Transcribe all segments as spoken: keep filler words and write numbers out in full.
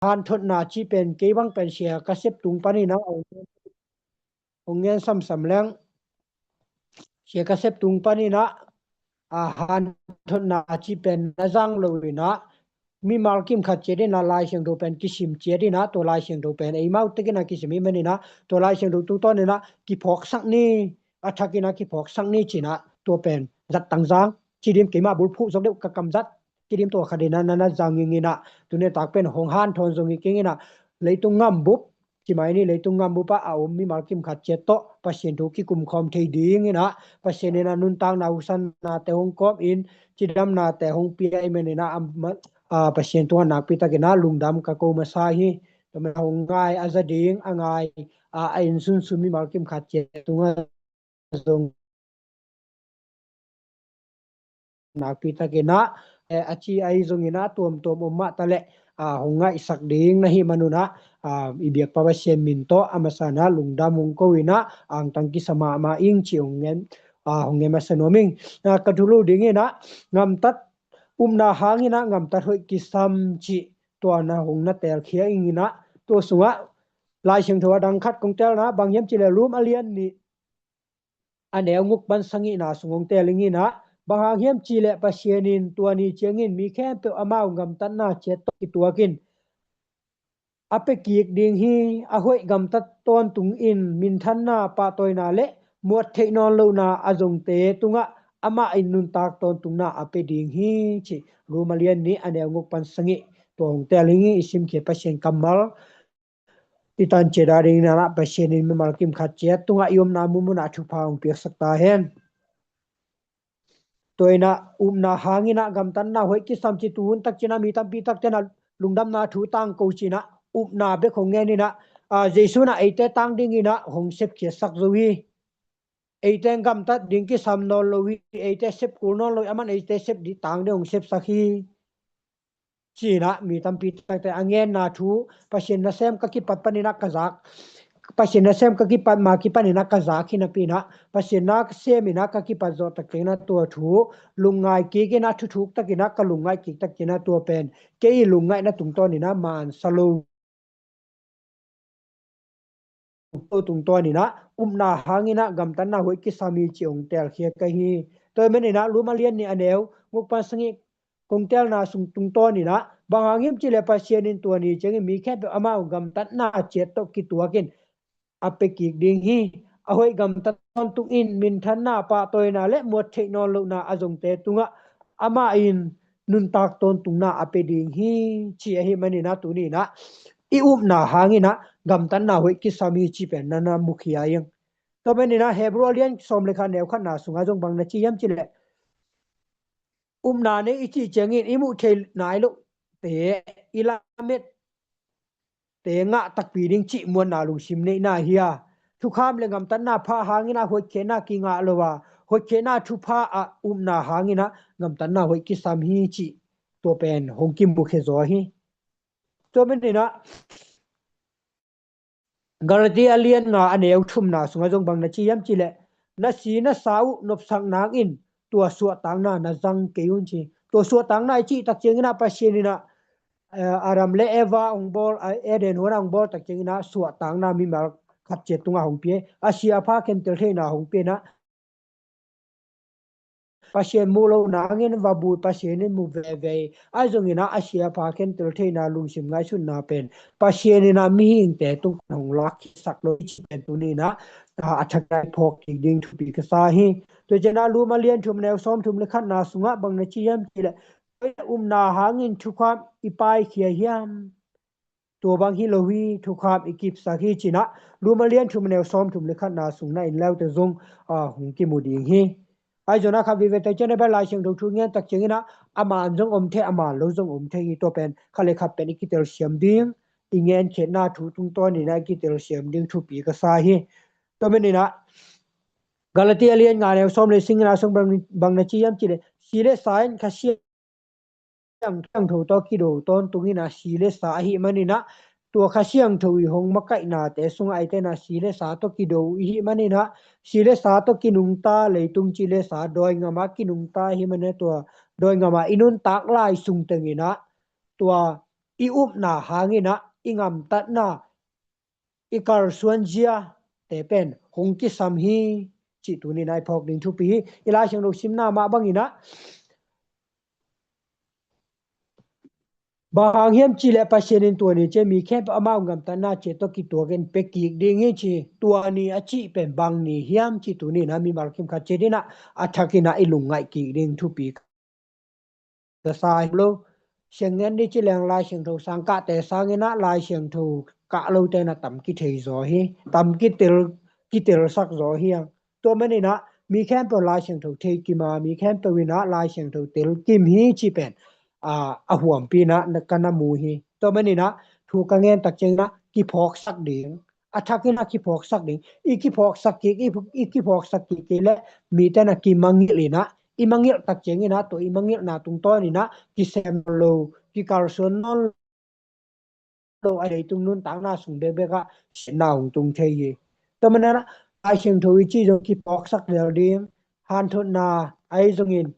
hanthotna ci pen kei bang pen sia ka sep tung panin ah hong ngen samsam leng, sia ka sep tung panin ah, a, hanthotna ci pen na zang lo in ah, mimal kim khat ciat in ah Lai Siangtho pen kisim ciat in ah, tua Lai Siangtho pen eimau tek in ah kisim i hih manin ah, tua Lai Siangtho tungtawnin ah kiphawksak ni, a thak in ah kiphawksak ni ci in ah, tua pen zat tangzang ci dim, keima bulphuh zok deuh ka kam zat ci dim, tua khat in ah na na zang ing in ah, tuni tak pen hong hanthawn zong hi keng in ah, leitung ngambup, ci mai ni, leitung ngambup ah a om mimal kim khat ciat tawh Pasian thu kikum khawm thei ding in ah, Pasian in ah nuntakna husannate hong kawm in, cidamnate hong pia i hih manin ah, a, Pasian tungah nakpi takin ah lungdam ka ko masa hi. Tua manin hong ngai a za ding, a ngai a, a innsunsun mimal kim khat ciat tungah zong nakpi takin ah, eh, a ci ahi zongin ah tuamtuam om mah ta leh, a, hong ngaihsak ding na hih manun ah, a, i biakpa Pasian min tawh a masa in ah lungdam hong ko in ah, angtang kisa mahmah ing ci hong ngen, a, hong ngen masa nuam ing. A, ka thulu ding in ah, gamtat, upna hangin ah gamtat hoih kisam ci, tua na hong na telkhia ing in ah, tua sungah Lai Siangtho a dang khat kong telna bang hiam cih leh Rom a lian nih, a neu guk pan sagihna sung hong tel ing in ah, bang hang hiam cih leh Pasian in tua ni ciangin mi khempeuh amau gamtatna ciat tawh kituak in, a pia kik ding hi. A hoih gamtat tawntung in minthanna, pahtawina le muat theih nawn lohna a zongte tungah amah in nuntak tawntungna a pia ding hi, ci Rom a lian nih a neu guk pan sagih, tua hong tel ing hi. I simkhia Pasian kammal i tan ciat a ding in ah Pasian in mimal kim khat ciat tungah i omna munmunah thupha hong piaksak ta hen. Tua in ah upna hangin ah gamtatna hoih kisam ci, tuhun tak ciangin ah mi tampi takte in ah lungdamna thu tangko ci in ah upna bek hong ngen in ah, a, Jesu in ah eite tang ding in ah hong sepkhiatsak zo hi. Eite gamtat ding kisam nawn lo hi, eite sep kul nawn lo hi, aman eite sep ding, tang ding hong sepsak hi, ci in ah mi tampi takte a ngenna thu, Pasian nasem ka kipat panin ah ka zak, Pasian nasem ka kipat ma kipanin ah ka zak hi napi in ah, Pasian nasem in ah ka kipat zawh tak ciangin ah tua thu lungngai kik in ah, thuthuk takin ah ka lungngaih kik tak ciangin ah, tua pen kei lungngaihna tungtawn in ah mansa lo, tua tungtawn in ah upna hangin ah gamtatna hoih kisam hi ci hong telkhia ka hi. Tua ahih manin ah Rom a lian nih a neu guk pan sagih kong telna sung tungtawn in ah, bang hang hiam cih leh Pasian in tua ni ciangin mi khempeuh amau gamtatna ciat tawh kituak in, a pia kik ding hi. A hoih gamtat tawntung in minthanna, pahtawina le muat theih nawn lohna a zongte tungah amah in nuntak tawntungna a pia ding hi, ci ahih manin ah tuni in ah i upna hangin ah gamtatna hoih kisam hi ci pen na na mukhia ing. Tua manin ah Hebru a lian sawm le khat neu khatna sungah zong bang na ci hiam cih leh, upna nei i cih ciangin i muh thei nai lohte, i lamet te ngah takpi ding cih muanna lungsim neihna hi a, thukham le gamtatna pha hangin ah hotkhiatna kingah lo a, hotkhiatna thupha ah upna hangin ah gamtatna hoih kisam hi cih tua pen hong kimukhia zaw hi. Tua manin ah Galati a lian nga a neu thumna sungah zong bang na ci hiam cih leh, na si na sa uh nopsak nangin tua suahtakna na zang kei un, ci. Tua suahtakna i cih tak ciangin ah Pasian in ah, eh, Adam le Eva hong bawl, eh, Eden huan ah hong bawl tak ciangin ah suahtakna mimal khat ciat tungah hong pia hi. A sia a pha khentel theihna hong pia in ah, Pasian muh loh nangin va buai, Pasian in mu veve hi. Ahi zongin ah a sia a pha khentel theihna, lungsim ngaihsutna pen Pasian in ah mihingte tung pan hong lakkhiatsak lo hi cih pen tuni in ah, a, a thak in ah i phawk kik ding thupi ka sa hi. Tua ciangin ah Rom a lian thum neu sawmthum le khatna sungah bang na ci hiam cih leh, upna hangin thukham i paikhia hiam? Tua bang hi lo hi, thukham i kipsak hi, ci in ah Rom a lian thum neu sawmthum le khatna sung na en le uh teh zong, a, hong kimu ding hi. Ahi zongin ah khat veivei tak ciangin ah Lai Siangtho thu ngen tak ciangin ah a man zong om thei, a man lo zong om thei hi. Tua pen khat le khat pen i kitelsiam ding, i ngenkhiatna thu tungtawn in ah i kitelsiam ding thupi ka sa hi. Tua manin ah Galati a lian nga neu sawm le sagihna sung bang, bang na ci hiam cih leh, si le sa in Kha Siang, Siangtho tawh kido tawntung in ah, si le sa ahih manin ah, tua Kha Siangtho i hong makaihnate sungah eite in ah si le sa tawh kido i hih manin ah, si le sa tawh kinungta, leitung ci le sa dawi ngam ah kinungta i hih manin ah, tua dawi ngam ah i nuntak lai sung teng in ah, tua i upna hangin ah i gamtatna, i kalsuan zia te pen hong kisam hi, cih tuni-in ah i phawk ding thupi hi. I Lai Siangtho simna mah bangin ah, bang hang hiam cih leh Pasian in tua ni ciang mi khempeuh amau gamtatna ciang tawh kituakin pia kik ding hi ci. Tua ni a cih pen bang ni hiam cih tuni-in ah mimal kim khat ciat in ah a thakin ah i lungngaih kik ding thupi ka sa hi lo. Siang ngen ding ci leng Lai Siangtho sang kahte sangin ah Lai Siangtho kah lote in ah tam kithei zaw hi, tam kitel, kitelsak zaw hi hang. Tua manin ah mi khempeuh Lai Siangtho thei kim a, mi khempeuh in ah Lai Siangtho tel kim hi cih pen, a, a huampi in ah na, ka na mu hi. Tua manin ah thu ka ngen tak ciangin ah kiphawksak ding, a thakin ah kiphawksak ding. I kiphawksak kik, i, i kiphawksak kik kei leh mite in ah kimangilh in ah, i mangilh tak ciangin ah tua i mangilhna tungtawnin ah kisem lo, kikalsuan nawn lo, a leitung nuntakna sung bekbek ah siatna hong tung thei hi. Tua manin ah Lai Siangtho i cih zong kiphawksak lel ding, hanthotna ahi zongin,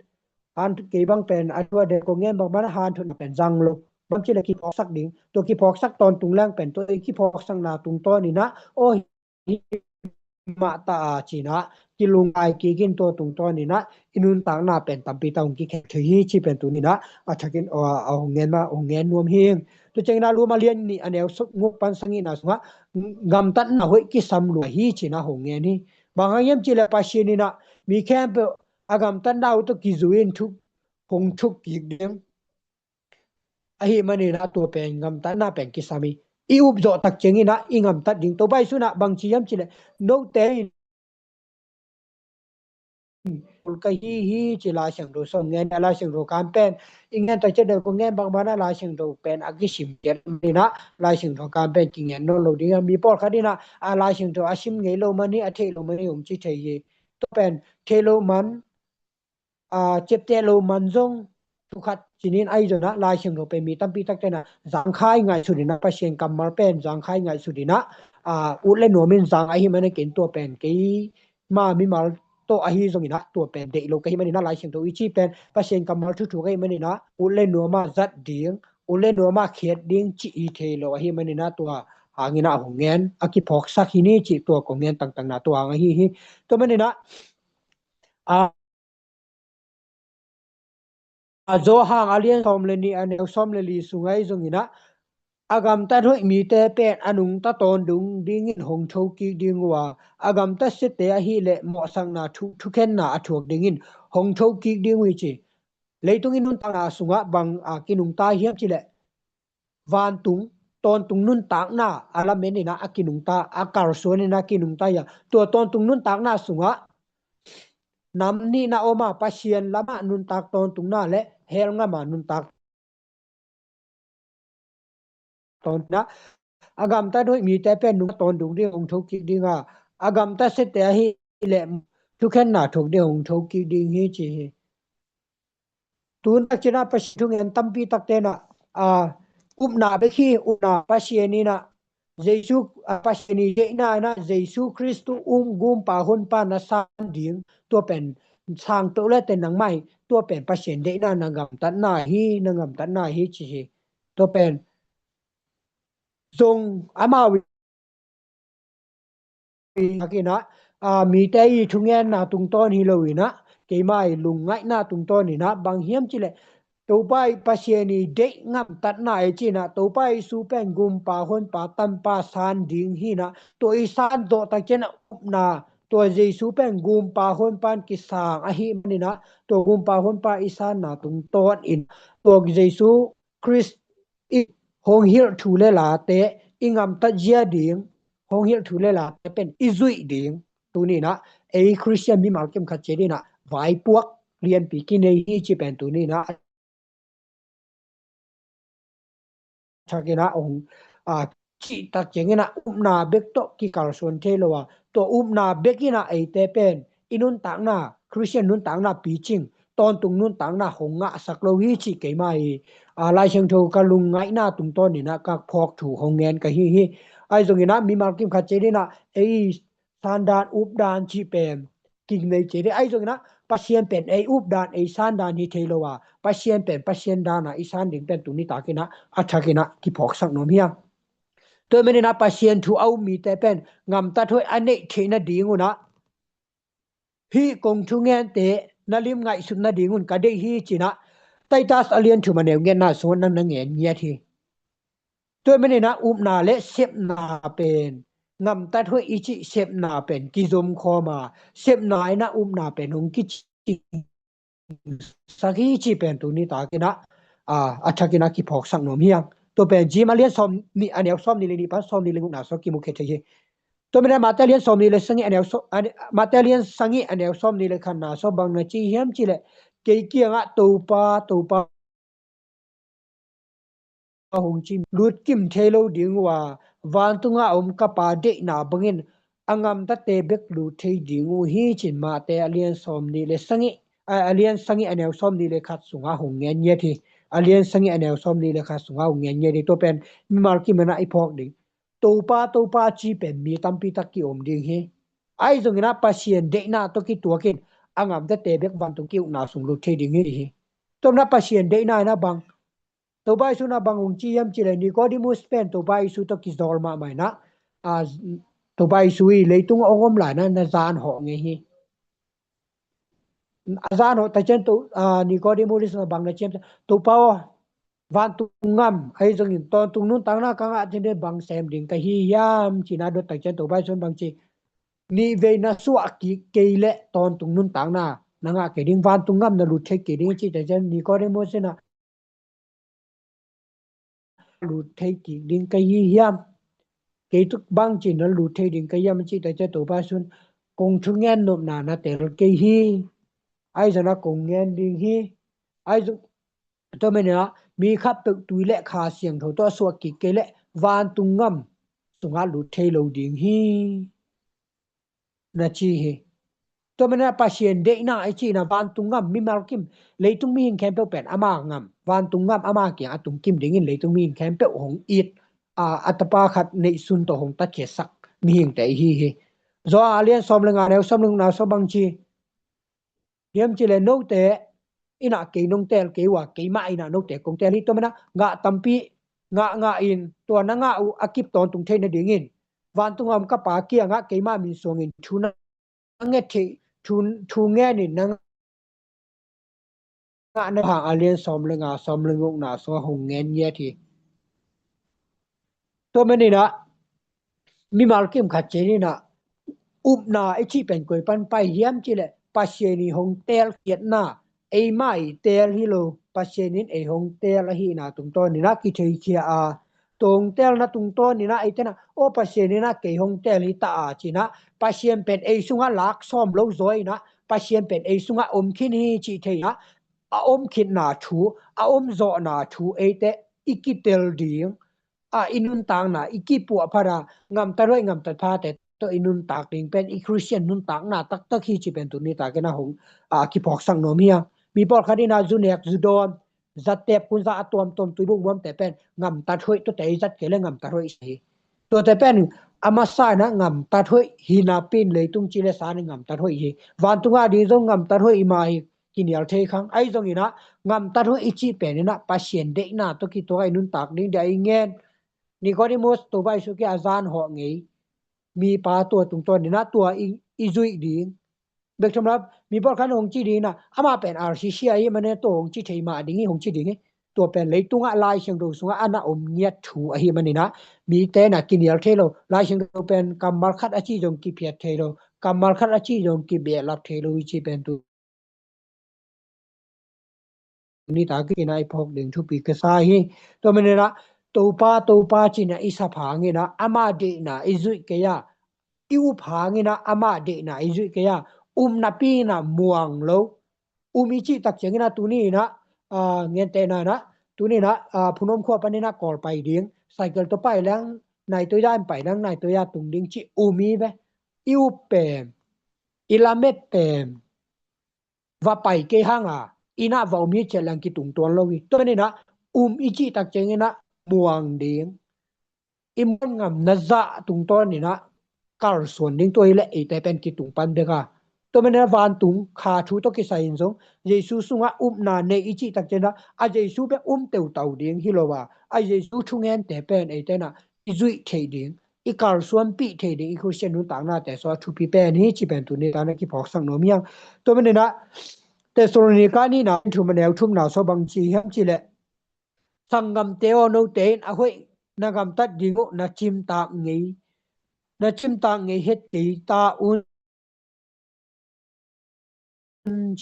han, kei bang pen a thu a dek kong ngen bang bang ah hanthotna pen zang lo. Bang ci leh kiphawksak ding, tua kiphawksak tawntung leng pen tua i kiphawksakna tungtawnin ah, aw, hi mah ta a ci-in ah kilungngai kik in, tua tungtawnin ah i nuntakna pen tampi tak hong kikhel thei hi cih pen tuni-in ah a thakin, a, a hong ngen mah, hong ngen nuam hi. Tua ciangin ah Roma lian nih a neu guk pan sagihna sungah gamtatna hoih kisam lua hi ci-in ah hong ngen hi. Bang hang hiam cih leh Pasian in ah mi khempeuh a gamtatna uh tawh kizui in thuk, hong thuk kik ding ahih manin ah tua pen gamtatna pen kisam hi. I up zawh tak ciangin ah i gamtat ding. Topa Jesu in ah bang ci hiam cih leh, note in ka hi hi ci Lai Siangtho sung ngen a, Lai Siangtho kam pen i ngen tak ciang deuh kong ngen bang bang ah Lai Siangtho pen a kisim ciat manin ah Lai Siangtho kam pen kingen nawn lo ding a, mi pawlkhat in ah a Lai Siangtho a sim ngei lo man hi, a thei lo man hi hong ci thei hi. Tua pen thei lo man, a, ciapteh lo man zong thu khat ci-in, ahi zongin ah Lai Siangtho pen mi tampi takte in ah zangkhai ngaihsut in ah, Pasian kammal pen zangkhai ngaihsut in ah, a, ut le nuam in zang ahih manin ah ken tua pen keima mimal tawh ahi zongin ah tua pen deih lo ka hih manin ah Lai Siangtho i cih pen Pasian kammal thuthuk ahih manin ah ut le nuam ah zat ding, ut le nuam ah khiat ding cih i thei lo ahih manin ah tua hangin ah hong ngen, a kiphawksak hi ni cih tua kong ngen tangtangna tua hang ahi hi. Tua manin ah, a, a, Johan a lian sawm le nih a neu sawm le li sung ahi zongin ah, a gamtat hoih mite pen a nungta tawntung dingin hong tho kik ding uh a, a gamtat siate ahih leh mawhsakna thu, thukhenna a thuak dingin hong tho kik ding uh hi ci. Leitung i nuntakna sungah bang a kinungta hiam cih leh, vantung, tawntung nuntakna a lamen in ah a kinungta, a kalsuan in ah a kinungta hi a, tua tawntung nuntakna sungah nam nihna om a, Pasian lamah nuntak tawntungna le hell gam a nuntak tawntung in ah, a gamtat hoih mite pen nungta tawntung ding hong tho kik ding a, a gamtat siate ahih leh thukhenna thuak ding hong tho kik ding hi ci hi. Tun tak ciang ah Pasian thungen tampi takte in ah, a, upna bek hi, upna Pasian in ah, Jesu, a, Pasian i deihna in ah Jesu Khristu um gumpa honpa na san ding, tua pen sang to le te nangmah hi, tua pen Pasian deihna na gamtatna hi, na gamtatna hi ci hi. Tua pen zong amau i hakin ah, a, mite i thungenna tungtawn hi lo in ah, keima i lungngaihna tungtawn in ah, bang hiam cih leh Topa i Pasian i deih gamtatna i cih in ah, Topa Jesu pen gumpa honpa tanpa san ding hi in ah, tua i san zawh tak ciang ah upna, tua Jesu pen gumpa honpa in kisang ahih manin ah, tua gumpa honpa i sanna tungtawn in tua Jesu Khrist i hong hilh thu le late, i gamtat zia ding hong hilh thu le late pen i zuih ding. Tuni in ah ei Khristian mimal kim khat ciat in ah vaipuak lianpi kinei hi ci pen tuni in ah thakin ah hong, a, cih tak ciangin ah upna bek tawh kikalsuan thei lo a, tua upna bek in ah eite pen i nuntakna, Khristian nuntakna picing, tawntung nuntakna hong ngahsak lo hi cih keima i, a, Lai Siangtho ka lungngaihna tungtawn in ah ka phawk thu hong ngen ka hi hi. Ahi zongin ah mimal kim khat ciat in ah ei sandan updan cih pen kinei ciat hi. Ahi zongin ah Pasian pen ei up dan, ei san dan hi thei lo a, Pasian pen Pasian dan a i san ding pen tuni takin ah a thakin ah kiphawksak nuam hi hang. Tua manin ah Pasian thu a um mite pen gamtat hoih a neih theih nading un ah hih kong thungente na lim ngaihsut nading un ka deih hi ci-in ah Titus a lian thum a neu giatna sungah na na ngen ngiat hi. Tua manin ah upna le sepna pen, gamtat hoih i cih sepna pen kizom khawm a, sepna in ah upna pen hong kicingsak hi cih pen tuni takin ah, a, a thakin ah kiphawksak nuam hi hang. Tua pen James a lian sawmnih a neu sawmnih le nih pan sawmnih le gukna sungah kimu khe thei hi. Tua manin ah Mate a lian sawmnih le sagih a neu saw-, a, Mate a lian sagih a neu sawmnih le khatna sungah bang na ci hiam cih leh, kei kiangah Topa, Topa hong ci, lut kim thei lo ding uh a, vantung a om ka Pa deihna bangin a gamtate bek lut thei ding uh hi ci-in Mate a lian sawmnih le sagih, a, a lian sagih a neu sawmnih le khat sungah hong ngen ngiat hi. A lian sagih a neu sawmnih le khat sungah hong ngen ngiat hi. Tua pen mimal kim in ah i phawk ding. Topa, Topa a ci pen mi tampi tak ki-om ding hi. Ahi zongin ah Pasian deihna tawh kituakin a gamtate bek vantung ki-ukna sung lut thei ding hi, hi. Tua manin ah Pasian deihna in ah bang, Topa Jesu in ah bang hong ci hiam cih leh, Nicodemus pen Topa Jesu tawh kizawl mahmah in ah, a, Topa Jesu hi leitung a hong om lai-in ah na zan hawh ngei hi. A zan hawh tak ciang to, a, Nicodemus in ah bang na ci hiam cih leh, Topa aw, vantung gam, ahi zongin tawntung nuntakna ka ngah ciangin bang sem ding ka hi hiam ci-in ah dot tak ciang Topa Jesu in bang ci, nih vei na suah kik kei leh tawntung nuntakna na ngah kei ding, vantung gam na lut thei kei ding ci tak ciang Nicodemus in ah lut thei kik ding ka hi hiam? Kei tuk bang ci-in na lut thei ding ka hi hiam ci tak ciang Topa Jesu in kong thungen nopna na tel kei hi. Ahi zongin ah kong ngen ding hi. Ahi zong, tua manin ah mi khatpeuh tui le Kha Siangtho tawh a suah kik kei leh vantung gam sungah lut thei lo ding hi, na ci hi. Tua manin ah Pasian deihna i cih in ah vantung gam, mimal kim, leitung mihing khempeuh pen ama gam, vantung gam ama kiang a tung kim dingin leitung mihing khempeuh hong it, a, a tapa khat neihsun tawh hong tatkhiatsak mihingte i hi hi. Johan a lian sawm le nga a neu sawm le gukna sungah bang ci hiam cih leh, note in ah kei nong teel kei uh a, keimah in ah note kong teel hi. Tua manin ah gah tampi ngah, ngah in, tua na ngah uh a kip tawntung theih nadingin vantung a om ka Pa kiangah keimah min suangin thu na nget theih, thu, thu ngenin na ngah na hang a lian sawm le nga, sawm le gukna sungah hong ngen ngiat hi. Tua manin ah mimal kim khat ciat in ah upna i cih pen koi pan pai hiam cih leh, Pasian in hong teelkhiatna, eimah i teel hi lo, Pasian in ei hong teel ahihna tungtawn in ah kitheikhia a, tua hong teelna tungtawn in ah eite in ah, aw, Pasian in ah kei hong teel hi ta a ci-in ah, Pasian pen ei sungah lak sawm lo zaw in ah, Pasian pen ei sungah om khin hi cih thei in ah, a om khitna thu, a om zawhna thu eite i kitel ding, a, i nuntakna i kipuah phat a, gamtat hoih gamtat phate tawh i nuntak ding pen i Khristian nuntakna taktak hi cih pen tuni takin ah hong, a, kiphawksak nuam hi hang. Mi pawlkhat in ah zu nek zu dawn, zattep, kunza a tuamtuam, tuibuk muamte pen gamtat hoih, tuate i zat kei leh gamtat hoih hi. Tuate pen a masa in ah gamtat hoih hi napi-in leitung ci le san in gamtat hoih hi. Vantung a ding zong gamtat hoih i mah hi, kinial thei khang. Ahi zongin ah gamtat hoih i cih pen in ah Pasian deihna tawh kituak a i nuntak ding dia i ngen. Nicodemus, Topa Jesu kiang a zan hawh ngei mipa tua tungtawn in ah tua i, i zuih ding. Bek tham lo, mi pawlkhat in hong ci ding in ah, amah pen R C C ahih manin tua hong ci thei mah ding hi, hong ci ding hi. Tua pen leitungah Lai Siangtho sungah a na om ngiat thu ahih manin ah mite in ah kinial thei lo. Lai Siangtho pen kammal khat a cih zong kiphiat thei lo, kammal khat a cih zong kibehlap thei lo i cih pen tu nitakin ah i phawk ding thupi ka sa hi. Tua manin ah Topa, Topa ci-in ah i sap hangin ah ama deihna i zuih kei a, i up hangin ah ama deihna i zuih kei a, upna pi-in ah muang lo. Um i cih tak ciangin ah tuni in ah, a, gentehna in ah, tuni in ah, a, Phunom khua panin ah Kawl pai ding, cycle tawh pai leng, Naitawia in pai leng, Naitawia tung ding cih um hi ve. I up pen, i lamet pen va pai kei hang a, inn ah va om hi ciat leng kitung tuan lo hi. Tua manin ah um i cih tak ciangin ah muang ding, i muan ngamna zah tungtawn in ah kalsuan ding, tua hi leh eite pen kitung pan bek a, Tua manin a vantung kha thu tawh kisai in zong Jesu sungah upna nei i cih tak ciangin a Jesu bek um teutau ding hi lo a, a Jesu thungente pen eite in a i zuih theih ding, i kalsuanpih theih ding i Khristian nuntaknate sungah thupi pen hi cih pen tuni tan a kiphawksak nuam hi hang. Tua manin a Thessalonika nihna thu maneu thumna sungah bang ci hiam cih leh, sanggamte aw, note in a hoih na gamtat ding uh na cimtak ngei, na cimtak ngei het kei ta un.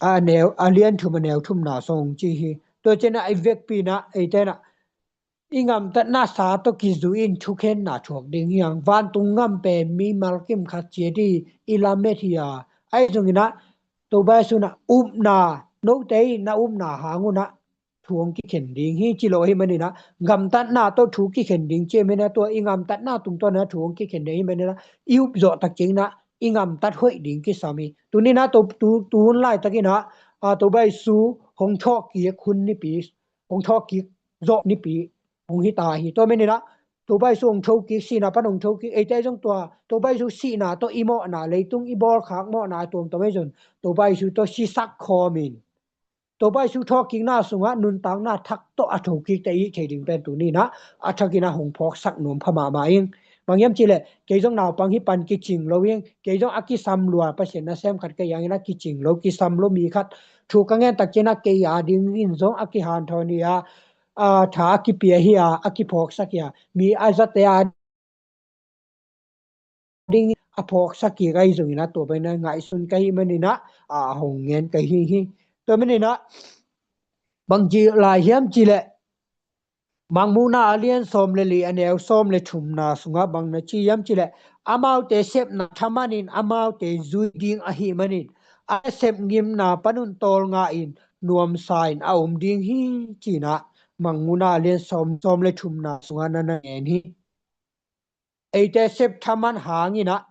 A neu, a lian thum a neu thumna sung ci hi. Tua ciangin a i vekpi in a eite in a i gamtatna sa tawh kizui in thukhenna thuak ding hi hang. Vantung gam pen mimal kim khat ciat hi, i lamet hi a. Ahi zongin a Topa Jesu in a upna, note in na upna hang un a thu hong kikhen ding hi ci lo ahih manin a, gamtatna tawh thu kikhen ding ci ahih manin a, tua i gamtatna tungtawn in a thu hong kikhen ding ahih manin a, i up zawh tak ciangin a i gamtat hoih ding kisam hi. Tuni in a tu, tu, tu hun laitakin a, a, Topa Jesu hong thawhkik hun nipi, hong thawhkik zawh nipi hong hi ta hi. Tua manin a Topa Jesu hong thokik, sihna pan hong thokik, eite zong tua Topa Jesu sihna tawh i mawhna, leitung i bawlkhak mawhna a tuamtuam ahi zong Topa Jesu tawh sisak khawm in Topa Jesu thawhkikna sungah nuntakna thak tawh a thokikte i hih thei ding pen tuni in a, a thakin a hong phawksak nuam pha mahmah ing. Bang hiam cih leh kei zong naupang hi pan kicing lo ing, kei zong a kisam lua, Pasian nasem khat ka hi hangin a kicing lo, kisam lo mi khat thu ka ngen tak ciangin a kei a dingin zong a kihanthawn hi a, a, tha a kipia hi a, a kiphawksak hi a, mi a zate a ding a phawksak kik ahi zongin a, tua pen a ngaihsun ka hih manin a, a hong ngen ka hi hi. Tua manin a bang ci lai hiam cih leh, Mangmuhna a lian sawm le li a neu sawm le thumna sungah bang na ci hiam cih leh, amaute sepna thaman in amaute zui ding ahih manin a sep ngimna panun tawlnga in nuamsa in a om ding hi ci-in a Mangmuhna a lian sawm, sawm le thumna sungah na na ngen hi. Eite sep thaman hangin a,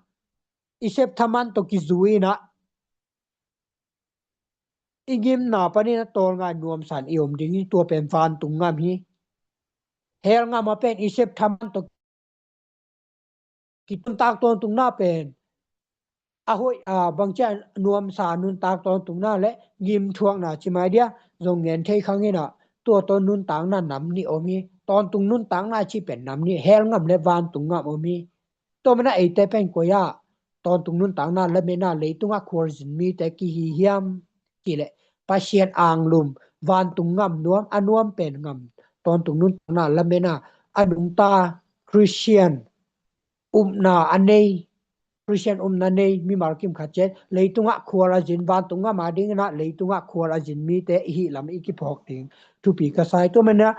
i sep thaman tawh kizui in a, i ngimna panin a tawlnga nuamsa in i om ding hi. Tua pen vantung gam hi. Hell gam a pen i sep thaman tawh kituntak tawntungna pen a hoih, a, bangcia nuamsa nuntak tawntungna le ngimthuakna ci mai dia zong ngen thei khang in a, tua tawh nuntakna nam nih om hi. Tawntung nuntakna cih pen nam nih, hell gam le vantung gam om hi. Tua manin a eite pen koi ah tawntung nuntakna lametna leitungah khualzin mite kihi hiam cih leh, Pasian anglum, vantung gam nuam, a nuam pen gam, tawntung nuntakna lametna a nungta Khristian upna a nei, Khristian upna nei mimal kim khat ciat leitungah khual a zin, vantung gam a dingin a leitungah khual a zin mite i hih lam i kiphawk ding thupi ka sa hi. Tua manin a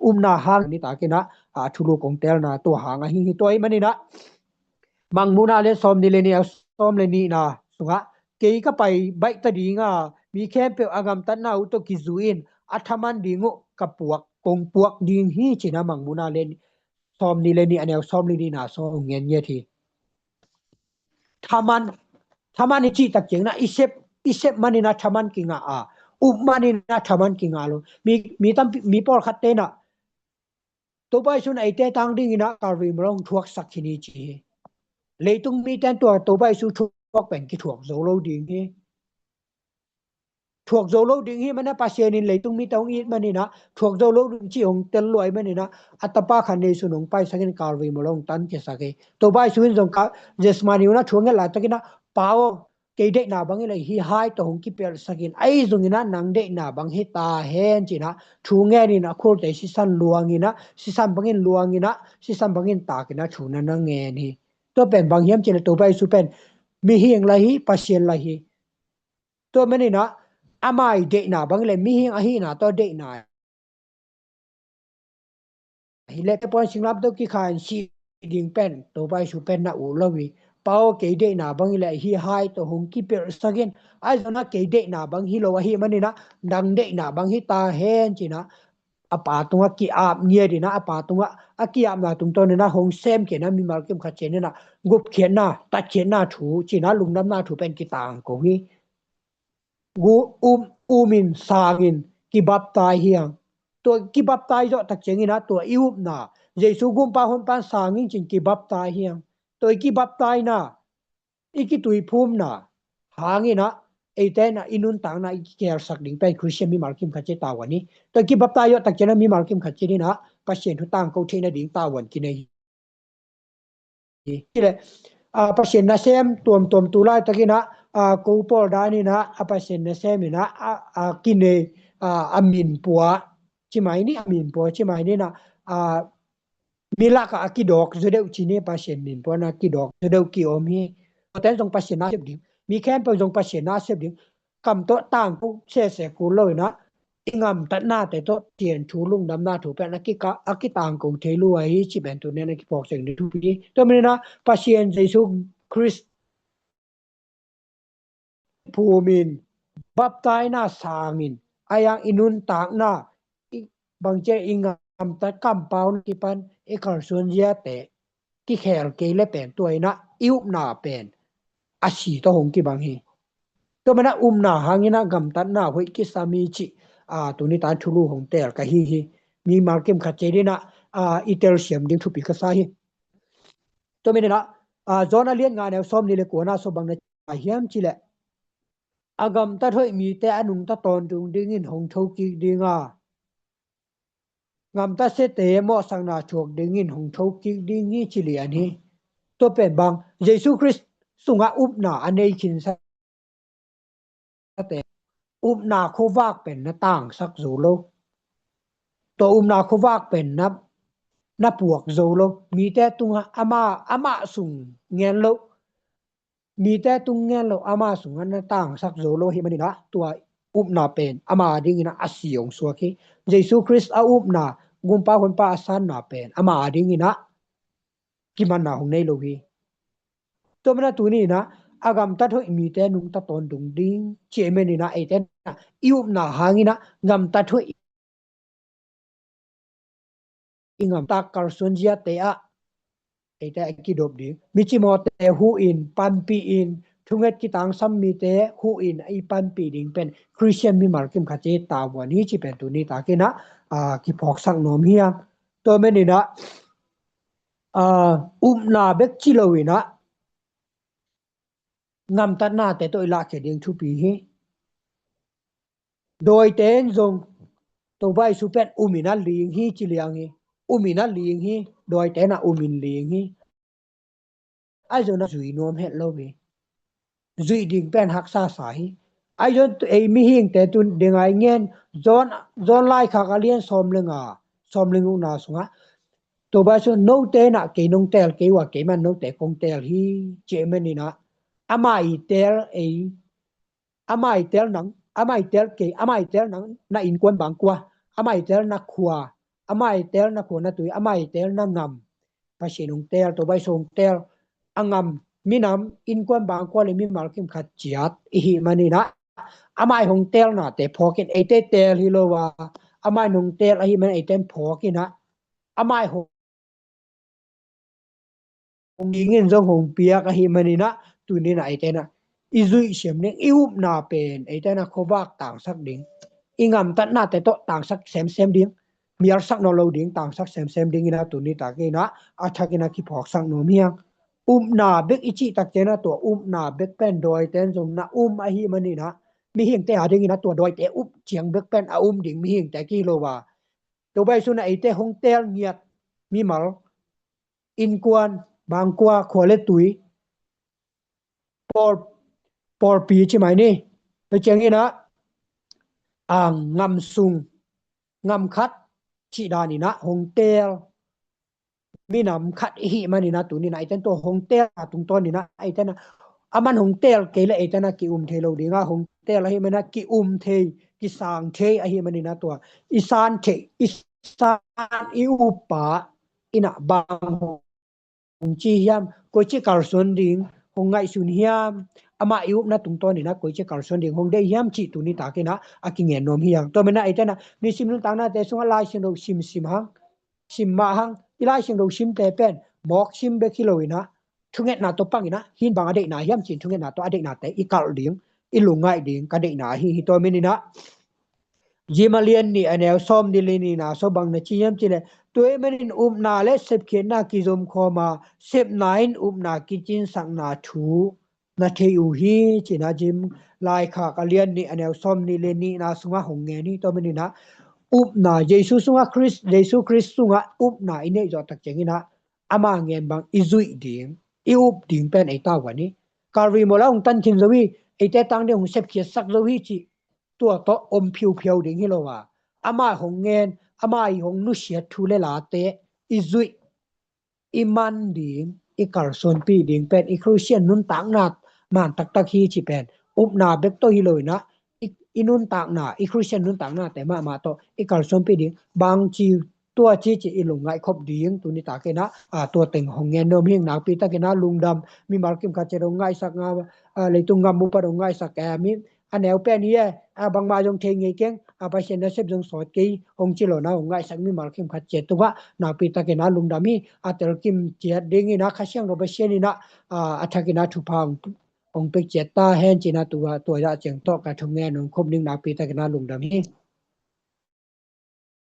upna hang nitakin a, a, thulu kong telna tua hang ahi hi. Tua ahih manin a Mangmuhna lian sawm nih le nih a sawm le nihna sungah, kei ka pai baih ta ding a, mi khempeuh a gamtatna uh tawh kizui in a thaman ding uh ka puak, kong puak ding hi ci-in a Mangmuhna lian sawm nih le nih a neu sawm le nihna sungah hong ngen ngiat hi. Thaman, thaman i cih tak ciangin a i sep, i sep manin a thaman kingah a, up manin a thaman kingah lo. Mi, mi tampi, mi pawlkhatte in a Topa Jesu in a eite tang dingin a Kalvari mawlawng thuaksak khin hi ci hi. Leitung mite in tua Topa Jesu thuak pen kithuak zo lo ding hi. Thuak zo lo ding hi manin a Pasian in leitung mite hong it manin a thuak zo lo ding cih hong tel lua ahih manin a, a tapa khat neisun hong paisak in Kalvari mawlawng hong tan khiasak hi. Topa Jesu in zong ka Gethsemane hun a thu a nget laitakin a, Pa aw, kei deihna bangin la hih hai tawh hong kipelhsak in, ahi zongin a nang deihna bang hi ta hen ci-in a thu ngen in a khulte sisan luang in a, sisan bangin luang in a, sisan bangin tak in a thu na na ngen hi. Tua pen bang hiam cih leh Topa Jesu pen mihing la hi, Pasian la hi. Tua manin a ama i deihna bang le mihing ahihna tawh deihna hi leh, puan singlamteh kikha in sih ding pen Topa Jesu pen na uh lo hi. Pa aw, kei deihna bang hi leh hih hai tawh hong kipelhsak in, ahi zongin a kei deihna bang hi lo ahih manin a nang deihna bang hi ta hen ci-in a, a Pa tungah ki-ap ngiat in a, a Pa tungah a ki-apna tungtawn in a hong sem khin a, mimal kim khat ciat in a gupkhiatna, tatkhiatna thu ci-in a lungdamna thu pen kitangko hi. Gu-, um, um in sang in kibaptai hi hang. Tua kibaptai zawh tak ciangin a tua i upna, Jesu Gumpa Honpa in sang in ci-in kibaptai hi hang. Tua i kibaptaina i kituiphumna hangin ah, eite in ah i nuntakna i kikhelsak ding pen Khristian mimal kim khat ci tavuan hi. Tua kibaptaiz zawh tak ciangin ah mimal kim khat ci ding in ah Pasian thu tangko theihna ding tavuan kinei hi. Hi leh, a, Pasian nasem tuamtuam tu laitakin ah, a, ko Paul dan in ah, a, Pasian nasem in ah, a, a, kinei, a, a min pua ci mai ni, a min pua ci mai ni in ah, a, mi lakah a kidawk zaw deuh ci ni, Pasian min pua in ah kidawk zaw deuh ki-om hi. Tua ten zong Pasian na sep ding, mi khempeuh zong Pasian na sep ding, kam tawh tangko sese kul lo in ah, i ngamtatnate tawh Pasian thu lungdamna thu pen a kika-, a kitangko thei lua hi cih pen tuni in ah kiphawk seng ding thupi hi. Tua manin ah Pasian Jesu Khrist phumin, baptaina sangin, a yang i nuntakna, i bangcia i ngamtat kampauna kipan i kalsuan ziate kikhel kei le pen tua in ah i upna pen a si tawh hong kibang hi. Tua manin ah upna hangin ah gamtatna hoih kisam hi cih, a, tuni tan thulu hong teel ka hi hi. Mimal kim khat ci ding in ah, a, i telsiam ding thupi ka sa hi. Tua manin ah, a, John a lian nga neu sawm nih le kuana sung bang na ci hiam cih leh, a gamtat hoih mite a nungta tawntung dingin hong thokik ding a, ngamta siate mawhsakna thuak dingin hong thokik ding hi ci lian hi. Tua pen bang, Jesu Khrist sungah upna a nei khinsa te, upna khuavak pen na tangsak zo lo. Tua upna khuavak pen na, na puak zo lo. Mite tungah ama, amah sung ngen lo. Mite tung ngen lo, ama sungah na tangsak zo lo ahih manin ah tua upna pen ama adingin ah a si hong suak hi. Jesu Khrist a upna, Gumpa Honpa a sanna pen ama adingin ah kimanna hong nei lo hi. Tua manin ah tuni in ah a gamtat hoih mite nungta tawntung ding cih manin ah eite in ah i upna hangin ah gamtat hoih i ngamtak kalsuan ziate ah eite a kidop ding, micimawhte huh in, panpih in, thunget kitangsam mite huh in i panpih ding pen Khristian mimal kim khat ci tavuan hi cih pen tuni takin ah, a, kiphawksak nuam hi hang. Tua manin ah, a, upna bek ci lo in ah ngamtatnate tawh i lahkhia ding thupi hi. Dawite in zong Topa Jesu pen um in ah ling hi ci liang hi. Um in ah ling hi. Dawite in ah um in ling hi. Ahi zong ah zui nuam het lo hi. Zuih ding pen haksa sa hi. Ahi zong ei mihingte tu ding a i ngen John, John laikhak a lian sawm le nga, sawm le gukna sungah Topa Jesu note in ah kei nong teel kei uh a, keiman note kong teel hi cih manin ah ama i teel ei, ama i teel nang, ama i teel kei, ama i teel nang na innkuan bangkua, ama i teel na khua, ama i teel na khua na tui, ama i teel na ngam, Pasian hong teel, Topa Jesu hong teel, a ngam, minam, innkuan bangkua le mimal kim khat ciat i hih manin ah ama i hong teelnate phawk in, eite teel hi lo a, ama i hong teel ahih manin eite in phawk in ah ama i hong hong dingin zong hong piak ahih manin ah tuni in ah eite in ah i zuih siam ding, i upna pen eite in ah khuavak tangsak ding, i ngamtatnate tawh tangsak semsem ding, mialsak nawn lo ding tangsak semsem dingin ah tuni takin ah a thakin ah kiphawksak nuam hi hang. Upna bek i cih tak ciangin ah tua upna bek pen dawite in zong na um ahih manin ah mihingte adingin ah tua dawite up ciang bek pen a um ding mihingte kihi lo a, Topa Jesu in ah eite hong teel ngiat mimal, innkuan, bangkua, khua le tui, pawl, pawlpi ci mai ni. Tua ciangin ah, a, ngam sung, ngam khat cih danin ah hong teel minam khat i hih manin ah tuni in ah eite in tua hong teel a tungtawnin ah eite in ah aman hong teel kei leh eite in ah ki-um thei lo ding a, hong teel ahih manin ah ki-um thei, kisang thei ahih manin ah tua i san thei, i san i uppa in ah bang hong ci hiam, koici kalsuan ding hong ngaihsun hiam, amah i upna tungtawnin ah koici kalsuan ding hong deih hiam cih tuni takin ah a kingen nuam hi hang. Tua manin ah eite in ah nisim nuntaknate sungah Lai Siangtho simsim hang, sim mah hang, i Lai Siangtho simte pen mawk sim bek hi lo in ah thungetna tawh pang in ah hih in bang a deihna hiam ci-in thungetna tawh a deihnate i kalh ding, i lungngaih ding ka deihna ahi hi. Tua manin ah James a lian nih a neu sawm nih le nihna sung bang na ci hiam cih leh, tua ahih manin upna le sepkhiatna kizom khawm a, sepna in upna kicinsakna thu na thei uh hi, ci-in ah James laikhak a lian nih a neu sawm nih le nihna sungah hong ngen hi. Tua manin ah upna, Jesu sungah Khrist, Jesu Khrist sungah upna i neih zawh tak ciangin ah ama ngen bang i zuih ding, i up ding pen ei tawh a hi. Calvary mual ah hong tan khin zo hi, eite tang ding hong sepkhiatsak zo hi cih tua tawh om phiuphiau ding hi lo a, ama hong ngen, ama i hong nusiat thu le late i zuih, i man ding, i kalsuanpih ding pen i Khristian nuntakna man taktak hi cih pen upna bek tawh hi lo in ah, i, i nuntakna, i Khristian nuntaknate mahmah tawh i kalsuanpih ding, bangci tua ci ci i lungngaih khop ding tuni takin ah, a, tua teng hong ngen nuam hi. Nakpi takin ah lungdam, mimal kim khat ciat hong ngaihsak, a, leitung gam upat hong ngaihsak, a, mi a neu pen hi e, a, bangmah zong thei ngei keng, a, Pasian nasep zong sawt kei hong ci lo na hong ngaihsak mimal kim khat ciat tungah nakpi takin ah lungdam hi. A tel kim ciat dingin ah Kha Siangtho Pasian in ah, a, a thakin ah thupha hong, hong pek ciat ta hen ci-in ah tua, tua zah ciang tawh ka thungen hong khop ning. Nakpi takin ah lungdam hi.